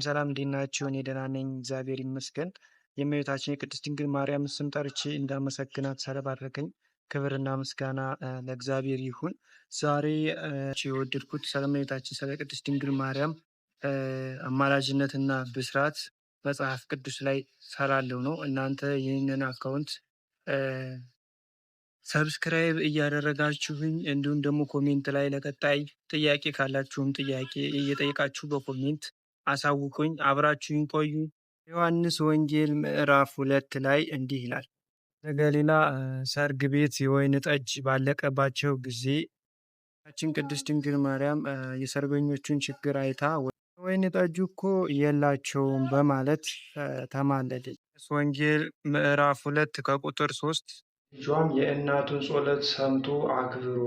ሰላም እንዴት ናችሁ? እኔ ደህና ነኝ፣ እግዚአብሔር ይመስገን። የእመቤታችን የቅድስት ድንግል ማርያም ስም ጠርቼ እንዳመሰግናት ስለባረከኝ ክብርና ምስጋና ለእግዚአብሔር ይሁን። ዛሬ የወደድኩት ስለ እመቤታችን ስለ ቅድስት ድንግል ማርያም አማላጅነትና ብስራት መጽሐፍ ቅዱስ ላይ ሰራለው ነው። እናንተ ይህንን account subscribe እያደረጋችሁኝ እንዲሁም ደግሞ comment ላይ ለቀጣይ ጥያቄ ካላችሁም ጥያቄ እየጠየቃችሁ በ comment አሳውቁኝ። አብራችሁኝ ቆዩ። ዮሐንስ ወንጌል ምዕራፍ 2 ላይ እንዲህ ይላል። በገሊላ ሰርግ ቤት የወይን ጠጅ ባለቀባቸው ጊዜ ችን ቅድስት ድንግል ማርያም የሰርገኞቹን ችግር አይታ ወይን ጠጁ እኮ የላቸውም በማለት ተማለደች። ወንጌል ምዕራፍ 2 ከቁጥር 3። ልጇም የእናቱን ጸሎት ሰምቶ አክብሮ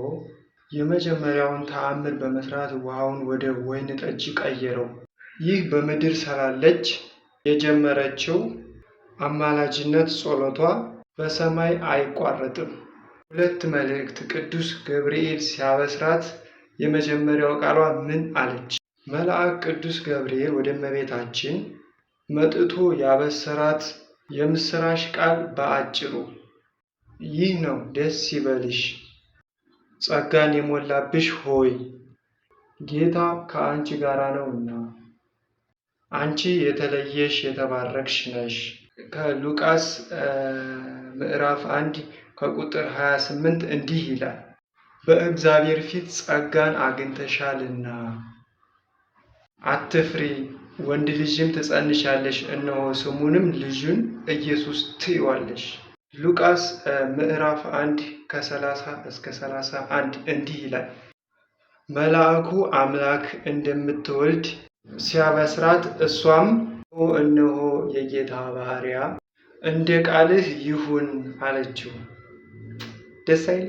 የመጀመሪያውን ተአምር በመስራት ውሃውን ወደ ወይን ጠጅ ቀየረው። ይህ በምድር ስላለች የጀመረችው አማላጅነት ጸሎቷ በሰማይ አይቋረጥም። ሁለት መልእክት ቅዱስ ገብርኤል ሲያበስራት የመጀመሪያው ቃሏ ምን አለች? መልአክ ቅዱስ ገብርኤል ወደ እመቤታችን መጥቶ ያበሰራት የምስራች ቃል በአጭሩ ይህ ነው፦ ደስ ይበልሽ፣ ጸጋን የሞላብሽ ሆይ ጌታ ከአንቺ ጋር ነውና፣ አንቺ የተለየሽ የተባረክሽ ነሽ። ከሉቃስ ምዕራፍ 1 ከቁጥር 28 እንዲህ ይላል፣ በእግዚአብሔር ፊት ጸጋን አግኝተሻልና አትፍሪ፣ ወንድ ልጅም ትጸንሻለሽ፣ እነሆ ስሙንም ልጁን ኢየሱስ ትይዋለሽ። ሉቃስ ምዕራፍ 1 ከ30 እስከ 31 እንዲህ ይላል፣ መልአኩ አምላክ እንደምትወልድ ሲያበስራት እሷም እነሆ የጌታ ባሪያ እንደ ቃልህ ይሁን አለችው። ደስ አይል?